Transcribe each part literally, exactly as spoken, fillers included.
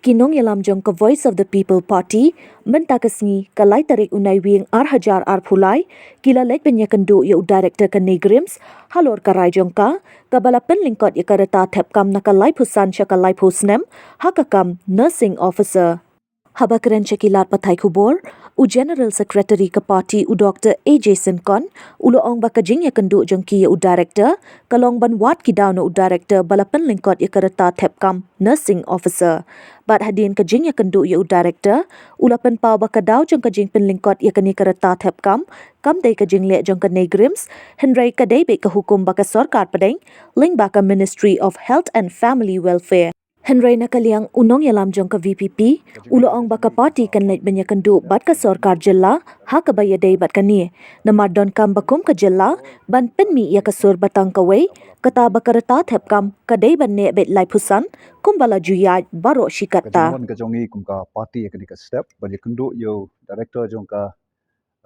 Ki nongïalam jong ka Voice of the People Party mynta ka sngi ka lai tarik u Naiwieng ar hajar arphew lai ki la leit ban ïakynduh ïa u director ka NEIGRIHMS halor ka rai jong ka kaba la pynlyngkot ïa ka rta thep kam na ka laiphew san sha ka laiphew snem ha ka kam nursing officer. Haba kren sha ki lad pathai khubor, u General Secretary ka party u Doctor A J Syngkon u la ong ba ka jingïakynduh jong ki ïa u director ka long ban wad ki daw na u director ba la pynlyngkot ïa ka rta thep kam nursing officer. Bad hadien ka jingïakynduh ïa u director u la pynpaw ba ka daw jong ka jingpynlyngkot ïa kane ka rta thep kam kam dei ka jingleh jong ka NEIGRIHMS, hynrei ka dei beit ka hukum ba ka sorkar pdeng lyngba ka Ministry of Health and Family Welfare. Hynrei na ka liang u nongïalam jong ka V P P u la ong ba ka party kan leit ban ïakynduh bad ka sorkar jylla ha kaba ïadei bad kane, namar donkam ba kum ka jylla ban pynmih ïa ka sur ba tang kawei, kata ba ka rta thep kam ka dei ban neh beit laiphew san kumba la ju ïaid baroh shi katta. Ka jingwan ka jong ngi kum ka party ïa kane ka step ban ïakynduh ïa u director jong ka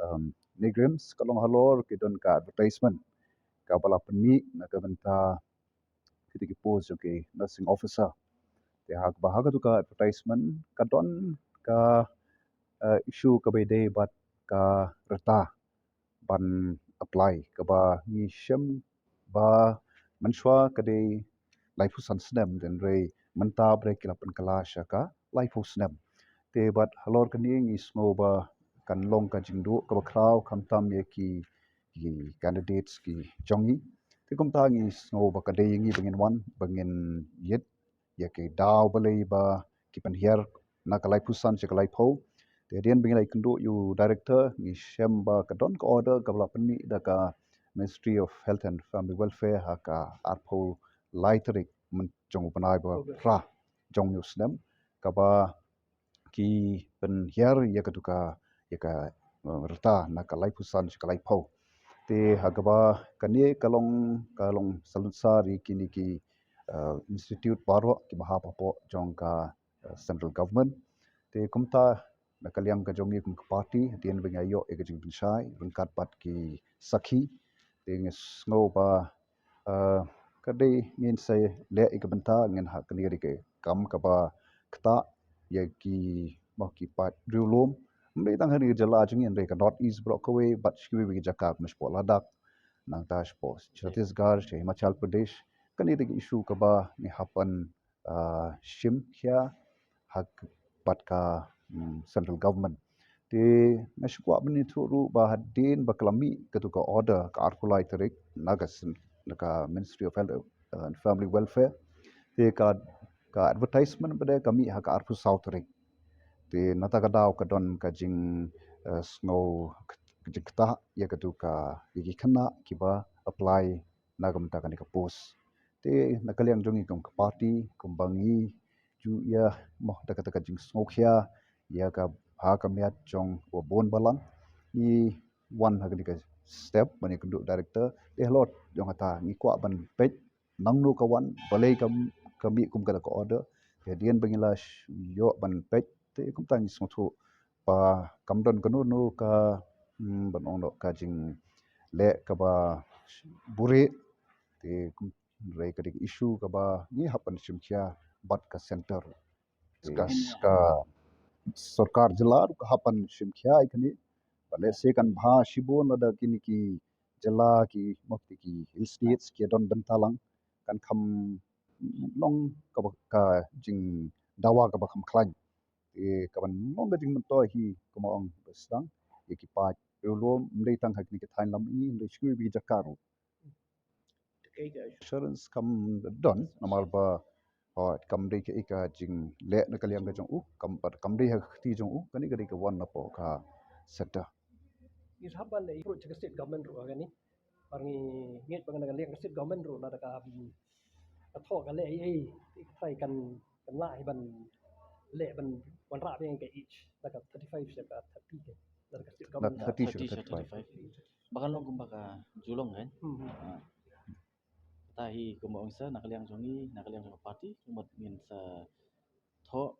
um, NEIGRIHMS ka long halor ki don ka advertisement kaba la pynmih na ka bynta kita ki post jong ki nursing officer. Te ha kaba ha katu ka advertisement ka don ka uh, issue kaba ïadei bad ka rta ban apply kaba ngi shem ba mynshuwa ka dei laiphew san snem, hynrei mynta brei ki la pynkylla sha ka laiphew snem. Te bad halor kane ngi sngew ba kan long ka jingduh kaba khraw khamtam ïa ki, ki candidates ki jong ngi. Te kumta ngi sngew ba ka dei ïa ngi ba ngin wan ba ngin ïit ïa ki daw balei ba ki pynhiar na ka laiphew san sha ka laiphew. Te hadien ba ngi la ïakynduh ïa u director ngi shem ba ka don ka order kaba la pynmih da ka Ministry of Health and Family Welfare ha ka arphew lai tarik jong u bnai ba phra jong une u snem kaba ki pynhiar ïa katu ka, ïa ka uh, rta na ka laiphew san sha ka laiphew. Te ha kaba kane ka long, ka long salonsar ïa kine ki uh, institute baroh kiba hap hapoh jong ka uh, central government. Te kumta na ka liang ka jong ngi kum ka party, hadien ba ngi ïoh ïa ka jingpynshai ryngkat bad ki sakhi, te ngi sngew ba uh, ka dei ngin sa leh ïa ka bynta ngin ha kane ka dei ka kam kaba ktah ïa ki, mo, ki paid riewlum. Ym dei tang ha kane ka jylla jong ngi, hynrei ka North East baroh kawei bad sha kiwei kiwei ki jaka, mo, shapoh Ladakh, nangta shapoh Chhattisgarh, sha Himachal Pradesh. Kane ka dei ka issue kaba ngi hap ban uh, shim khia ha k-, bad ka mm, central government. Te nga shu kwah ban ïathuh ruh ba hadien ba ka la mih katu ka order ka arphew lai tarik na ka sen-, na ka Ministry of Health uh, and Family Welfare. Te ka, ka advertisement pat de ka mih ha ka arphew saw tarik. Te nata ka daw ka don ka jing uh, sngew k-, jingktah ïa katu ka, ïa ki khynnah kiba apply na ka bynta kane ka post. Te na ka liang jong ngi kum ka party, kumba ngi ju ïa, mo, da kata ka jingsngewkhia ïa ka, ha ka miat jong u Bah Bun Balang, ngi wan ha kane ka step ban ïakynduh director. Te halor jong kata ngi kwah ban peit nangno ka wan, balei ka, ka mih kum kata ka order. Te hadien ba ngi la sh-, ïoh ban peit, te kumta ngi sngewthuh ba kam don kano kano ka, mm, ban ong noh, ka jingleh kaba buhrieh. Te kum, hynrei ka dei ka issue kaba ngi hap ban shim khia bad ka centre. Te ka, ka sorkar jylla ruh ka hap ban shim khia ïa kane. Ba lehse kan bha shibun lada kine ki jylla ki, mo, ki hill states ki don bynta lang, kan kham long kaba, ka jingdawa kaba kham khlaiñ. Te kaban long ka jingmyntoi hi, kumba ong ba sdang, ïa ki paid riewlum, ym dei tang ha kine ki thaiñ lam mihngi, ym dei shuh ïa ki jaka ruh. Assurance kam don, namar ba, oh, kam dei kaei ka jingleh na ka liang ka jong u, kam pat kam dei ha ka kti jong u, kane ka dei ka wan napoh ka centre. Ngi hap ban leh approach ka state government ruh ha kane. Ba ngi ngeit ba na ka liang ka state government ruh lada ka, mm, ka thoh ka leh ei ei, ka trai kan, kan lah hi ban leh ban wanrah biang ka age, da ka thirty-five sha ka thirty ke. Da ka state government. Thirty sha thirty-five. Ba kan long kumba ka ju long kan. Hmm. Ah. Kata hi kumba ong sa na ka liang jong ngi, na ka liang jong ka party, kumba ngin sa thoh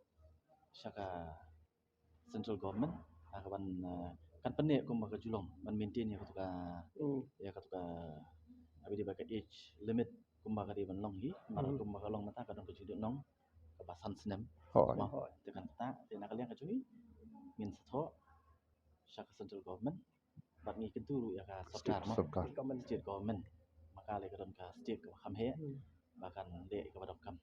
sha ka central government, ah, ka ban, ah, kan pynneh kumba ka ju long ban maintain ïa katu ka, hmm, ïa katu ka, ah, ba dei ba ka age limit. kumba ka dei ban long hi, mar kumba ka long mynta ka don ka jingdon nong kaba san snem. Te kan ta te na ka liang ka jong ngi ngin sa thoh sha ka central government bad ngi kyntu ruh ïa ka sorkar, state government, ma ka lei ka don ka state kaba kham heh ba kan leh kaba donkam.